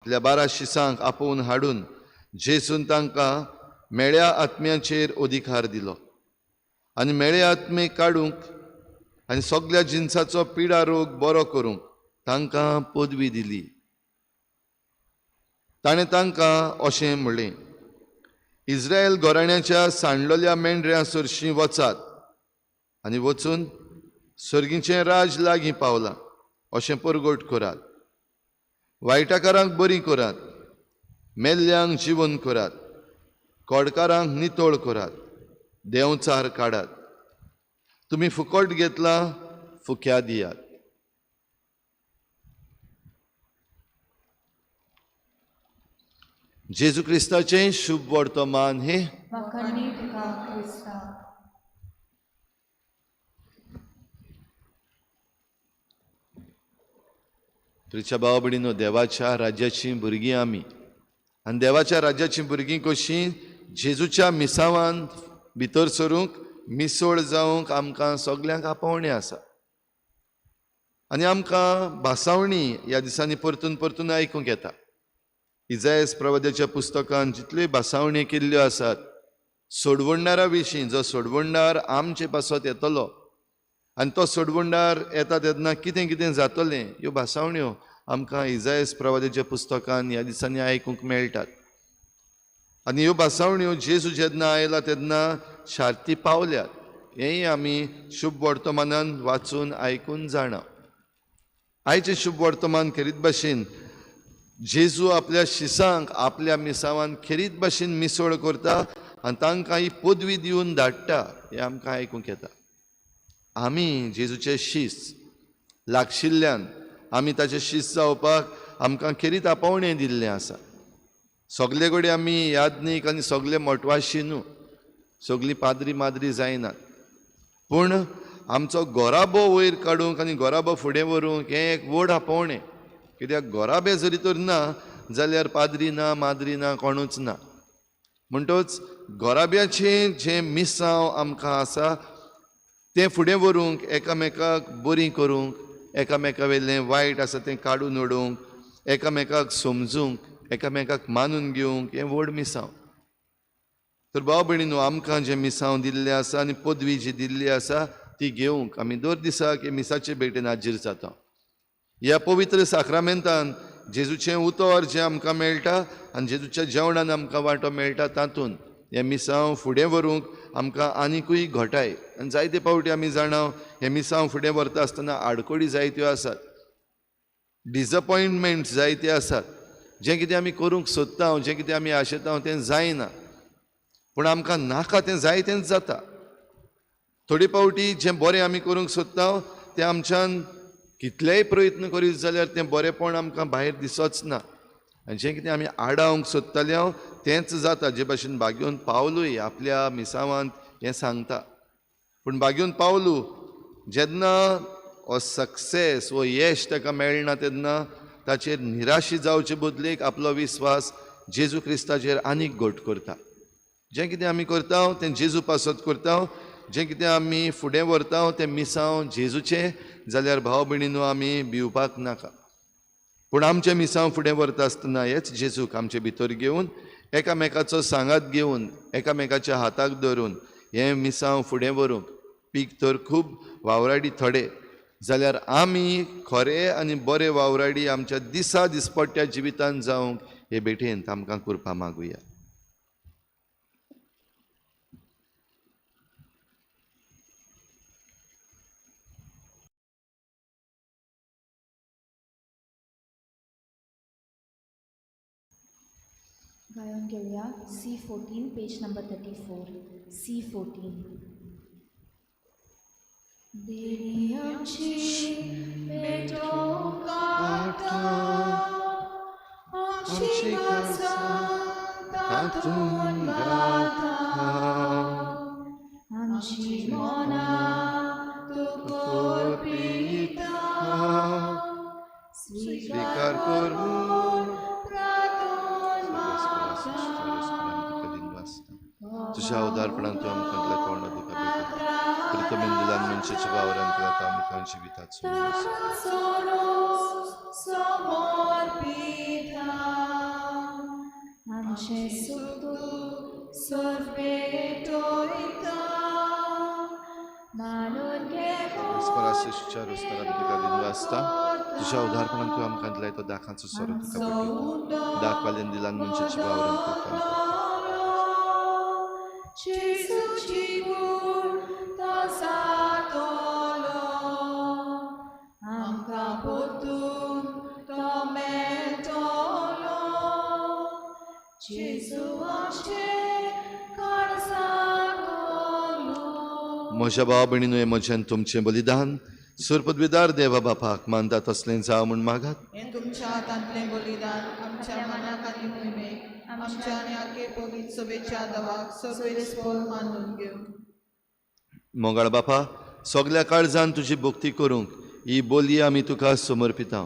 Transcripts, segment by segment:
आपल्या 12 शिसांक आपोवन हाडून जेजून तांकां मेळ्या आत्म्याचेर अधिकार दिलो आनी मेळे आत्मे काडूंक आनी सगल्या जिनसाचो पिडा रोग बरो करूंक तांकां पदवी दिली. ताणें तांकां अशें म्हणलें, इस्रायल घराण्याच्या सांडलेल्या मेंढऱ्यां सरशीं वचात आनी वचून सर्गीचें राज लागीं पावलां अशें परगट करात. वायटाकारांक बरीं करात, मेल्ल्यांक जिवन करात, कोडकारांक नितळ करात, देंवचार काडात. तुमी फुकट घेतला, फुक्या दियात. जेजू क्रिस्ताचें शुभ वर्तमान हें. प्रिच्या भाव भयणीनो, देवाच्या राज्याचीं भुरगीं आमी आनी देवाच्या राज्याचीं भुरगीं कशीं जेजूच्या मिसावान भितर सरूंक, मिसळ जावंक आमकां सगल्यांक आपोवणें आसा. आनी आमकां भासावणी ह्या दिसांनी परतून परतून आयकूंक येता. इजायस प्रवाद्याच्या पुस्तकान जितल्यो भासावणी केल्ल्यो आसात सोडवणदारा विशीं, जो सोडवणदार आमचे पासत येतलो आनी तो सोडवणदार येता तेन्ना कितें कितें जातलें, ह्यो भासावण्यो आमकां इजायस प्रवाद्याच्या पुस्तकान ह्या दिसांनी आयकूंक मेळटात. आनी ह्यो भासावण्यो जेजू जेन्ना आयला तेन्ना शार्ती पावल्यात हेंय आमी शुभ वर्तमानान वाचून आयकून जाणा. आयचें शुभ वर्तमान खेरीत भाशेन जेजू आपल्या शिसांक आपल्या मिसावान खेरीत भाशेन मिसळ करता आनी तांकां ही पदवी दिवन धाडटा हें आमकां आयकूंक येता. आमी जेजूचे शीस लागशिल्ल्यान आमी ताचे शीस जावपाक आमकां खेरीत आपोवणें दिल्लें आसा. सगले कडेन आमी याज्ञीक आनी सगले मोटवाशी न्हू, सगळीं पाद्री माद्री जायनात, पूण आमचो गोराबो वयर काडूंक आनी गोराबो फुडें व्हरूंक हें एक व्हड आपोवणें. कित्याक गोराबे जरी तर ना जाल्यार पाद्री ना, माद्री ना, कोणूच ना. म्हणटच गोराब्याचें जें मिसांव आमकां आसा तें फुडें व्हरूंक, एकामेकाक बरीं करूंक, एकामेका वयलें वायट आसा तें काडून उडोवंक, एकामेकाक समजूंक, एकामेकाक मानून घेवंक हें व्हड मिसांव. तर भाव भयणीनो, आमकां जें मिसांव दिल्लें आसा आनी पदवी जी दिल्ली आसा ती घेवंक आमी दर दिसाक हे मिसाचे भेटेन हाजीर जाता. ह्या पवित्र साक्रामेंतान जेजूचें उतर जें आमकां मेळटा आनी जेजूच्या जेवणान आमकां वांटो मेळटा तातूंत हें मिसांव फुडें व्हरूंक आमकां आनिकूय घटाय. आनी जायते फावटी आमी जाणा हें मिसांव फुडें व्हरता आसतना आडखळी जायत्यो आसात, डिसअपॉयंटमेंट जायते आसात, जें कितें आमी करूंक सोदता, जें कितें आमी आशेता तें जायना, पूण आमकां नाका तें जाय तेंच जाता. थोडे फावटी जें बरें आमी करूंक सोदता तें आमच्यान कितलेय प्रयत्न करीत जाल्यार तें बरेंपण आमकां भायर दिसच ना आनी जें कितें आमी आडावंक सोदताले हांव तेंच जाता. जे भाशेन बागेवन पावलूय आपल्या मिसावांत हें सांगता, पूण बागेवन पावलू जेन्ना हो सक्सेस हो यश ताका मेळना तेन्ना ताचेर निराशी जावचे बदलेक आपलो विस्वास जेजू क्रिस्ताचेर आनीक घट करता. जें कितें आमी करता तें जेजू पासत करता, जें कितें आमी फुडें व्हरता तें मिसांव जेजूचें जाल्यार भाव भयणीनो आमी भिवपाक नाका. पूण आमचें मिसांव फुडें व्हरता आसतना हेच जेजूक आमचे भितर घेवन, एकामेकाचो सांगात घेवन, एकामेकाच्या हाताक धरून हें मिसांव फुडें व्हरूंक, पीक तर खूब वावराडी थोडे जाल्यार आमी खरे आनी बरे वावराडी आमच्या दिसा दिसपट्ट्या जिवितान जावंक हे भेटेंत आमकां कृपा मागुया. गायन घेवया C14 page number 34. C14. देवी आमची पेटो काडटा, आमची काळजां तातूंत गाता, आमची मनां तुका अर्पिता, स्विकार करून तुझ्या उदारपणान तूं आमकां दिला तोंडा दिका भेटयता, प्रितमेन दिला मनशाच्या वावरान केला तो आमकां जिविताचो. समर्पिता आमचें सुख दुख सर्व भेटयता मानून घे तुका तुज्या उदारपणान तूं आमकां दिलाय तो दाखांचो सोरो तुका भेटयता. दाखवाल्यान दिलान मनशाची बावरान तुका जेजूची कूड तो जातलो आमकां परतून तो मेळटलो जेजू आमचें काळजांतलो. म्हज्या भाव भयणीनो हें म्हजें आनी तुमचें बलिदान सुरपदवीदार देवा बापाक मानता तसलें जावं म्हूण मागात. हें तुमच्या हातांतलें बलिदान आमच्या मनाक आनी मोहिमेक आमच्या आनी आखे पवित्र सभेच्या दवाक सर्वेस्पर मानून घेवं. मोगाळ बापा, सगल्या काळजान तुजी भक्ती करूंक ही बोली आमी तुका समर्पिता.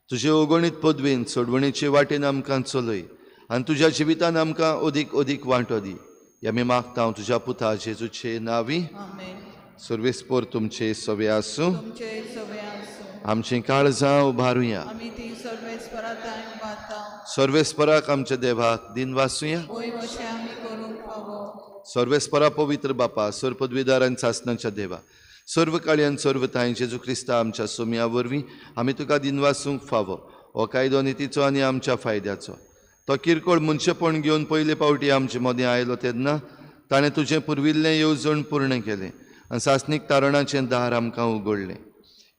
तुजे अगणीत पदवेन सोडवणेचे वाटेन आमकां चलय आनी तुज्या जिवितान आमकां अदीक अदीक वांटो दी. हे आमी मागता तुज्या पुता जेजूचे नांवी. आमेन. सर्वेस्पर तुमचे सवे आसूं. तुमचे सवे आसूं. आमचीं काळजां उबारुया. आमी ती सर्वेस्परा थांय उबारता. सर्वेस्पराक आमच्या देवाक दिन वासुया. वय अशें आमी करूंक फावो. सर्वेस्परा पवित्र बापा, सर्वपदवीदार आनी सासणाच्या देवा, सर्व काळयान सर्व थांय जेजू क्रिस्ता आमच्या सोम्या वरवीं आमी तुका दिनवासूंक फावो. हो कायदो नितीचो आनी आमच्या फायद्याचो. तो किरकोळ मनशेपण घेवन पयले फावटी आमचे मदें आयलो तेन्ना ताणें तुजें पुर्विल्लें येवजण पूर्ण केलें आनी सासणीक तारणाचें दार आमकां उगडलें.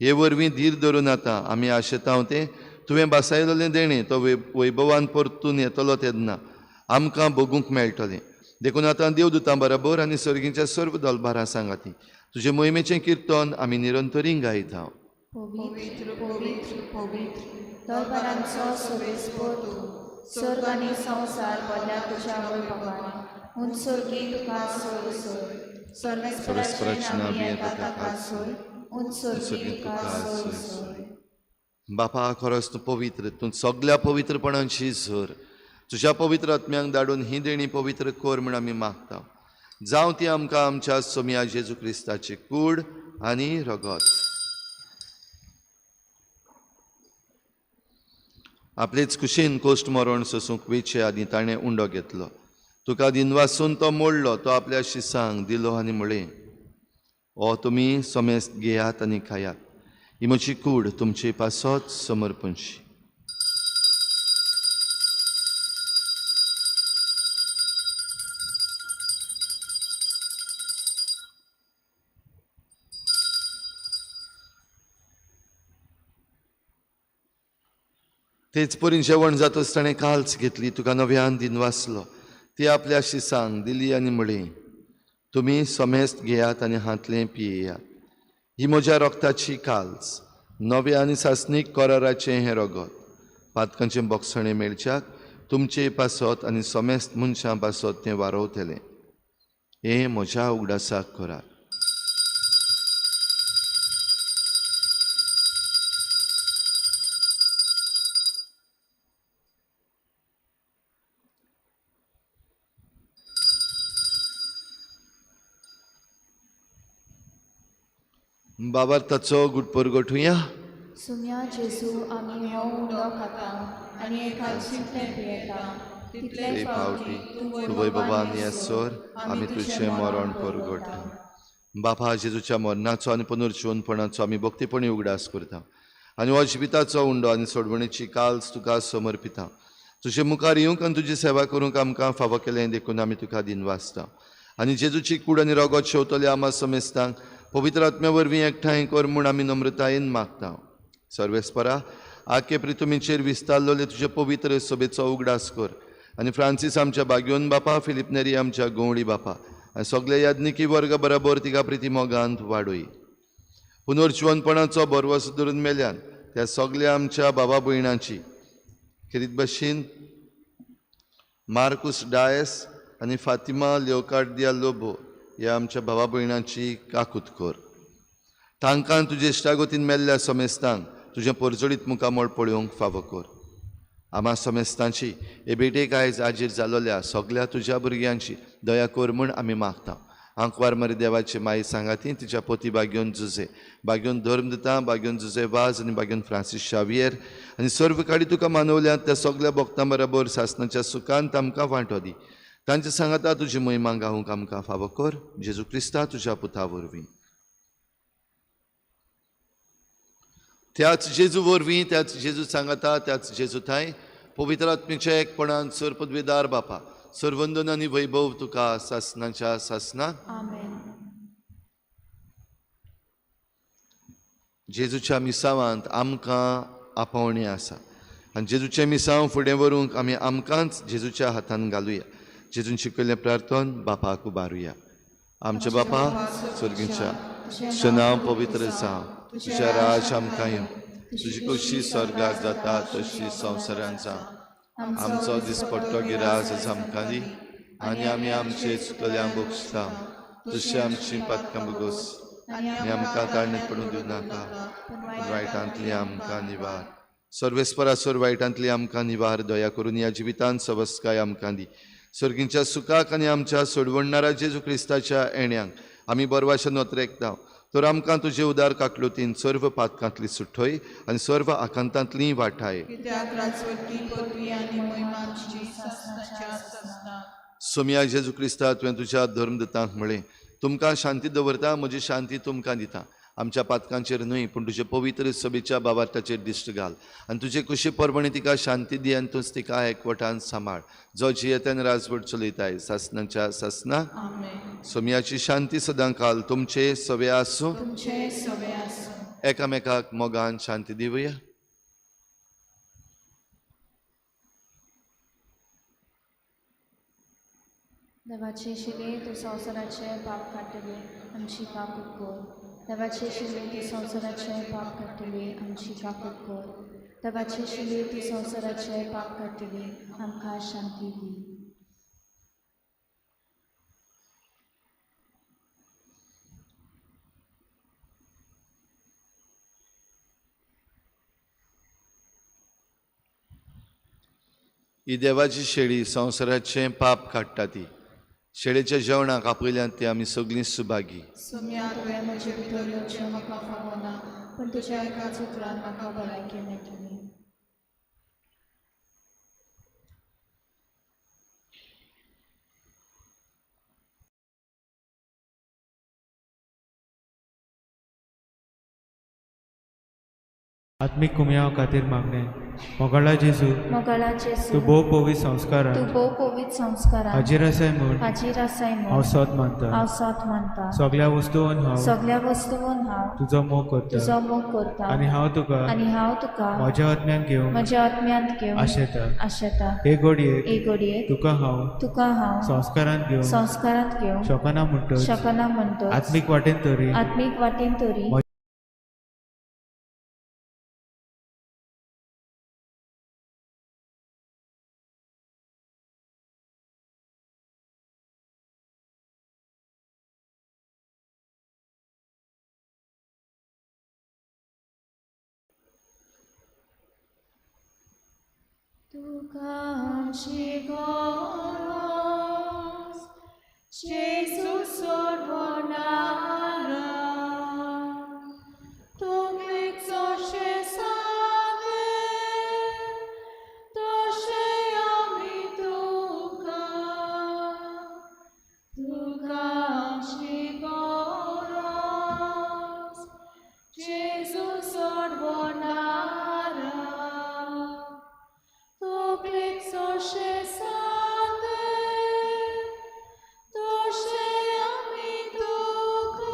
हे वरवीं धीर धरून आतां आमी आशेता तें तुवें बासायलेलें देणें तो वैभवान परतून येतलो तेन्ना आमकां भोगूंक मेळटलें. देखून आतां देवदूतां बरोबर आनी सर्गीच्या सर्व दलबारां सांगाती तुजे मोहिमेचें किर्तन आमी निरंतरी गायता. पवित्र पवित्र पवित्र दरबारांचो सर्वेस्पर तूं, सर्ग आनी संवसार भरल्या तुज्या वैभवान. उंचसर्गी तुका सोय सोय, सर्वेस्पराचें नांव येता ताका सोय, उंचसर्गी तुका सोय सोय. बापा, खरोच तूं पवित्र, तूं सगल्या पवित्रपणाची झर. तुज्या पवित्र आत्म्यांक धाडून ही देणी पवित्र कर म्हूण आमी मागता. जावं ती आमकां आमच्या सोम्या जेजू क्रिस्ताची कूड आनी रगत. आपलेच कुशीन कोश्ट मरण सोसूंक वेचे आदीं ताणें उंडो घेतलो. तुका दिनवासून तो मोडलो, तो आपल्या शिसांक दिलो आनी म्हळें, ओ तुमी समेस्त घेयात आनी खायात, ही म्हजी कूड तुमचे पासत समर्पणशी. तेच परीन जेवण जातच ताणें काल्स घेतली, तुका नव्यान दिनवासलो, ती आपल्या शिसांक दिली आनी म्हळें, तुमी समेस्त घेयात आनी हांतलें पियेयात, ही म्हज्या रक्ताची काल्स, नव्या आनी सासणीक कराराचें हें रगत. पातकांचें बोगसणें मेळच्याक तुमचे पासत आनी समेस्त मनशां पासत तें वारोवतलें. हें म्हज्या उगडासाक करात. बाबार ताचो गुटपर गोठुया. सुम्या जेजू, आमी हो उंडो खाता आनी हे कालशींतलें पियेता, तितले फावटी तूं वैभवान येसर आमी तुजें मरण परगटा. बापा, जेजूच्या मरणाचो आनी पुनर्जिवनपणाचो आमी भक्तीपणी उगडास करता आनी हो जिविताचो उंडो आनी सोडवणेची काल्स तुका समर्पिता. तुजे मुखार येवंक आनी तुजी सेवा करूंक आमकां फावो केलें देखून आमी तुका दिनवासता. आनी जेजूची कूड आनी रगत शेवतले आमा समेस्तांक पवित्र आत्म्या वरवीं एकठांय कर म्हूण आमी नम्रतायेन मागता. सर्वेस्परा, आखे प्रितुमीचेर विस्तारलेले तुजे पवित्र सभेचो उगडास कर आनी फ्रांसीस आमच्या बाग्योन बापा, फिलीप नेरी आमच्या गवळी बापा आनी सगळे याज्ञिकी वर्ग बरोबर तिका प्रिती मोगांत वाडय. पुनर्जिवनपणाचो भरवंसो धरून मेल्यान त्या सगल्या आमच्या बाबा भयणांची खेरीत भशेन मार्कूस डायस आनी फातिमा लेवकार्दिया लोबो ह्या आमच्या भावा भयणांची काकूत कर. तांकां तुजे इश्टागतीन मेल्ल्या समेस्तांक तुजें परजळीत मुखामळ पळोवंक फावो कर. आमा समेस्तांची हे भेटेक आयज आजीर जालोल्या सगल्या तुज्या भुरग्यांची दया कर म्हूण आमी मागता. आंकवार मरे देवाचे माई सांगाती तिच्या पोती बाग्योन जुजे बाग्योन धर्म दिता बाग्योन जुजे वाज आनी बाग्योन फ्रांसीस शावियर आनी सर्व काडी तुका मानवल्यात त्या सगल्या भक्तां बरोबर सासनाच्या सुखान आमकां वांटो दी. तांचे सांगाता तुजी महिमा गावूंक आमकां फावो कर जेजू क्रिस्ता तुज्या पुता वरवीं. त्याच जेजू वरवीं त्याच जेजू सांगाता त्याच जेजू थांय पवित्र आत्म्याच्या एकपणान सर्वपदवीदार बापा सर्वंदन आनी वैभव तुका सासनाच्या सासना. आमेन. जेजूच्या मिसावांत आमकां आपोवणें आसा आनी जेजूचें मिसांव फुडें व्हरूंक आमी आमकांच जेजूच्या हातान घालुया. जेजून शिकयल्लें प्रार्थन बापाक उबारुया. आमच्या बापा स्वर्गीच्या तुजें नांव पवित्र जावं, तुजें राज आमकां येवं, तुजी खोशी स्वर्गार जाता तशी संवसारांत जावं. आमचो दिसपट्टो गिरास आज आमकां दी आनी आमी आमचे चुकल्यांक भोगसता तशी आमची पातकां भोगोस आनी आमकां काडणेंत पडूंक दिवं नाका पूण वायटांतली आमकां निवार. सर्वेस्परा सर्व वायटांतली आमकां निवार. दया करून ह्या जिवितांत सवस्काय आमकां दी. सर्गींच्या सुखाक आनी आमच्या सोडवणणारा जेजू क्रिस्ताच्या येण्यांक आमी बरवाशे नोत्रेकता तर आमकां तुजे उदार काकलुतीन सर्व पातकांतली सुठय आनी सर्व आकांतांतली वाठाय. सोमया जेजू क्रिस्ता तुवें तुज्या धर्मदूतांक म्हळें तुमकां शांती दवरता म्हजी शांती तुमकां दिता. आमच्या पातकांचेर न्हय पूण तुजे पवित्र सभेच्या बाबार्थाचेर दिश्ट घाल आनी तुजे कुशी परबणी तिका शांती दी आनी तूंच तिका एकवटान सांबाळ जो जियेतान राजवट चलयताय सासनाच्या सासना. सोमयाची शांती सदां काल तुमचे सवे आसूं. एकामेकाक मोगान शांती दिवया. देवाचे शिले तूं संवसाराचे पाप काडटली आमची काकूत कर. देवाचे शिले तूं संवसाराचे पाप काडटली आमची काकूत कर. देवाचे शिले तूं संवसाराचे पाप काडटली आमकां शांती दी. ही देवाची शेळी संवसाराचें पाप काडटा ती शेळेच्या जेवणाक आपयल्यान ती आमी सगळीं सुभागी. सोम्या तुवें म्हजे भितर येवचें म्हाका फावना पूण तुज्या एकाच उतरान म्हाका भलायकी मेळटली. आत्मीक कुमयाव खातीर मागणें. मोगाळा जेजू, मोगाळा जेजू, तूं भोव पवित्र संस्कारान, तूं भोव पवित्र संस्कारान हाजीर आसाय म्हूण, हाजीर आसाय म्हूण हांव सोद मानता, हांव सोद मानता. सगळ्या वस्तून हांव, सगळ्या वस्तून हांव तुजो मोग करता, तुजो मोग करता आनी हांव तुका, आनी हांव तुका म्हज्या आत्म्यान घेवन, म्हज्या आत्म्यांत घेवन आशेता, आशेता. हे घडयेक, हे घडयेक तुका हांव, तुका हांव संस्कारांत घेवन, संस्कारांत घेवन शकना म्हणटच, शकना म्हणटच आत्मीक वाटेन तरी, आत्मीक वाटेन तरी तुका आमची गरज जेजू सोडवणारा तुमी जशें सांगलें तशें आमी तुका, तुका आमची गरज जेजू सोडवणारा तोकलेक जशें सांगलें तशें आमी तुका.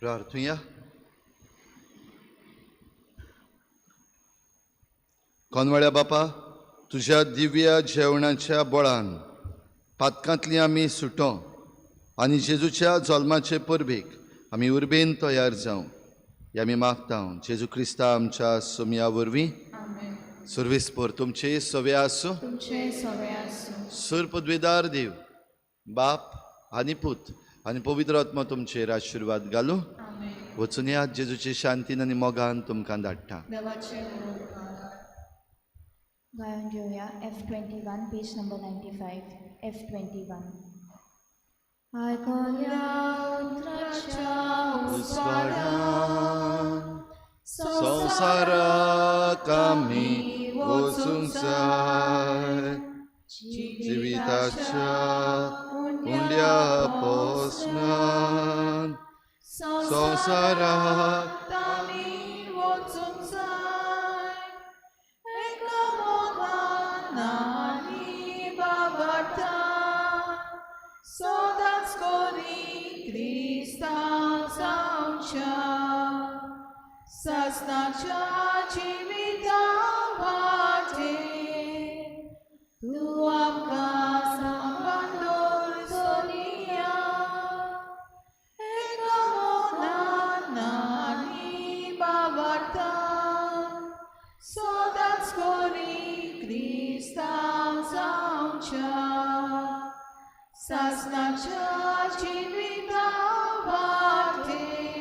प्रार्थुया. कोनवाळ्या बापा, तुज्या दिव्य जेवणाच्या बळान पातकांतली आमी सुटो आनी जेजूच्या जल्माचे परबेक आमी उर्बेन तयार जावं हे आमी मागता जेजू क्रिस्ता आमच्या सोमया वरवीं. सर्वीस पर तुमचे सवे आसूं. तुमचे सवे आसूं. सुर पदवेदार देव बाप आनी पूत आनी पवित्र आत्मा तुमचेर आशिर्वाद घालूं. वचून यात जेजूचे शांतीन आनी मोगान तुमकां धाडटा. गायन घेवया F21 page number 95 F21. आयकल्या उतराच्या उजवाडान संवसाराक आमी वचूंक जाय, जिविताच्या उंड्या पोसनान संवसाराक आमी वचूंक जाय, एका मोगान आनी बाबार्थान सदांच कोरी क्रिस्तांव जावच्या सासणाच्या जिविता वाटेर तूं आमकां सांबाळ सोनिया, एका मोगान आनी बाबार्थान सदांच कोरी क्रिस्तांव जावच्या सासणाच्या जिविता वाटेर.